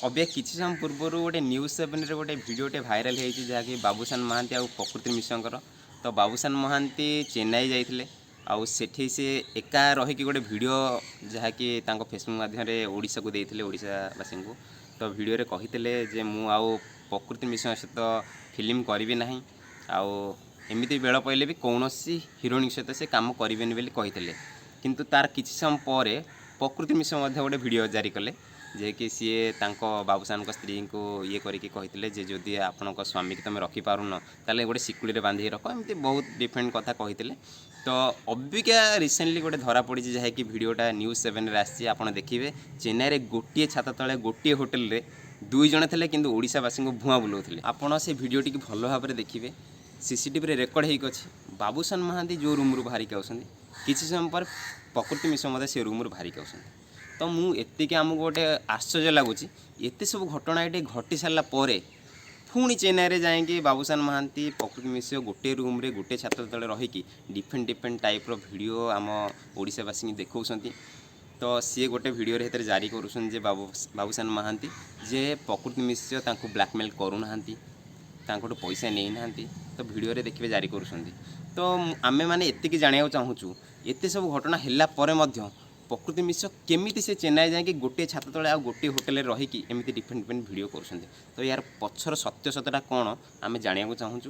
ଅବିକା କିଛି ସମୟ ପୂର୍ବରୁ ଗୋଟେ ନ୍ୟୁଜ୍ ସେଭେନରେ ଗୋଟେ ଭିଡ଼ିଓଟେ ଭାଇରାଲ୍ ହେଇଛି, ଯାହାକି ବାବୁସାନ ମହାନ୍ତି ଆଉ ପ୍ରକୃତି ମିଶ୍ରଙ୍କର। ତ ବାବୁସାନ ମହାନ୍ତି ଚେନ୍ନାଇ ଯାଇଥିଲେ ଆଉ ସେଠି ସେ ଏକା ରହିକି ଗୋଟେ ଭିଡ଼ିଓ, ଯାହାକି ତାଙ୍କ ଫେସବୁକ୍ ମାଧ୍ୟମରେ ଓଡ଼ିଶାକୁ ଦେଇଥିଲେ, ଓଡ଼ିଶାବାସୀଙ୍କୁ। ତ ଭିଡ଼ିଓରେ କହିଥିଲେ ଯେ ମୁଁ ଆଉ ପ୍ରକୃତି ମିଶ୍ରଙ୍କ ସହିତ ଫିଲ୍ମ କରିବି ନାହିଁ, ଆଉ ଏମିତି ବେଳ ପଡ଼ିଲେ ବି କୌଣସି ହିରୋଇନ୍ ସହିତ ସେ କାମ କରିବେନି ବୋଲି କହିଥିଲେ। କିନ୍ତୁ ତାର କିଛି ସମୟ ପରେ ପ୍ରକୃତି ମିଶ୍ର ମଧ୍ୟ ଗୋଟେ ଭିଡ଼ିଓ ଜାରି କଲେ ଯେ କି ସିଏ ତାଙ୍କ ବାବୁସାନଙ୍କ ସ୍ତ୍ରୀଙ୍କୁ ଇଏ କରିକି କହିଥିଲେ ଯେ ଯଦି ଆପଣଙ୍କ ସ୍ୱାମୀକି ତୁମେ ରଖିପାରୁନ, ତାହେଲେ ଗୋଟେ ଶିକୁଳିରେ ବାନ୍ଧିକି ରଖ। ଏମିତି ବହୁତ ଡିଫରେଣ୍ଟ କଥା କହିଥିଲେ। ତ ଅବିକା ରିସେଣ୍ଟଲି ଗୋଟେ ଧରା ପଡ଼ିଛି, ଯାହାକି ଭିଡ଼ିଓଟା ନ୍ୟୁଜ୍ ସେଭେନରେ ଆସିଛି। ଆପଣ ଦେଖିବେ, ଚେନ୍ନାଇରେ ଗୋଟିଏ ଛାତ ତଳେ ଗୋଟିଏ ହୋଟେଲରେ ଦୁଇ ଜଣ ଥିଲେ, କିନ୍ତୁ ଓଡ଼ିଶାବାସୀଙ୍କୁ ଭୁଆଁ ବୁଲାଉଥିଲେ। ଆପଣ ସେ ଭିଡ଼ିଓଟିକି ଭଲ ଭାବରେ ଦେଖିବେ, ସିସିଟିଭିରେ ରେକର୍ଡ଼ ହେଇକି ଅଛି। ବାବୁସାନ ମହାନ୍ତି ଯେଉଁ ରୁମ୍ରୁ ବାହାରିକି ଆଉଛନ୍ତି, କିଛି ସମୟ ପରେ ପ୍ରକୃତି ମିଶ୍ର ମଧ୍ୟ ସେ ରୁମ୍ରୁ ବାହାରିକି ଆଉଛନ୍ତି। ତ ମୁଁ ଏତିକି ଆମକୁ ଗୋଟେ ଆଶ୍ଚର୍ଯ୍ୟ ଲାଗୁଛି, ଏତେ ସବୁ ଘଟଣା ଏଠି ଘଟି ସାରିଲା ପରେ ପୁଣି ଚେନ୍ନାଇରେ ଯାଇକି ବାବୁସାନ ମହାନ୍ତି, ପ୍ରକୃତି ମିଶ୍ର ଗୋଟିଏ ରୁମ୍ରେ ଗୋଟିଏ ଛାତ ତଳେ ରହିକି ଡିଫରେଣ୍ଟ ଡିଫରେଣ୍ଟ ଟାଇପ୍ର ଭିଡ଼ିଓ ଆମ ଓଡ଼ିଶାବାସୀଙ୍କୁ ଦେଖାଉଛନ୍ତି। ତ ସିଏ ଗୋଟେ ଭିଡ଼ିଓରେ ସେଥିରେ ଜାରି କରୁଛନ୍ତି ଯେ ବାବୁସାନ ମହାନ୍ତି ଯେ ପ୍ରକୃତି ମିଶ୍ର ତାଙ୍କୁ ବ୍ଲାକମେଲ୍ କରୁନାହାନ୍ତି, ତାଙ୍କଠୁ ପଇସା ନେଇନାହାନ୍ତି। ତ ଭିଡ଼ିଓରେ ଦେଖିବେ ଜାରି କରୁଛନ୍ତି। ତ ଆମେମାନେ ଏତିକି ଜାଣିବାକୁ ଚାହୁଁଛୁ, ଏତେ ସବୁ ଘଟଣା ହେଲା ପରେ ମଧ୍ୟ ପ୍ରକୃତି ମିଶ୍ର କେମିତି ସେ ଚେନ୍ନାଇ ଯାଇକି ଗୋଟିଏ ଛାତ ତଳେ ଆଉ ଗୋଟିଏ ହୋଟେଲରେ ରହିକି ଏମିତି ଡିଫରେଣ୍ଟ ଡିଫରେଣ୍ଟ ଭିଡ଼ିଓ କରୁଛନ୍ତି? ତ ୟାର ପଛର ସତ୍ୟ ସତଟା କ'ଣ, ଆମେ ଜାଣିବାକୁ ଚାହୁଁଛୁ।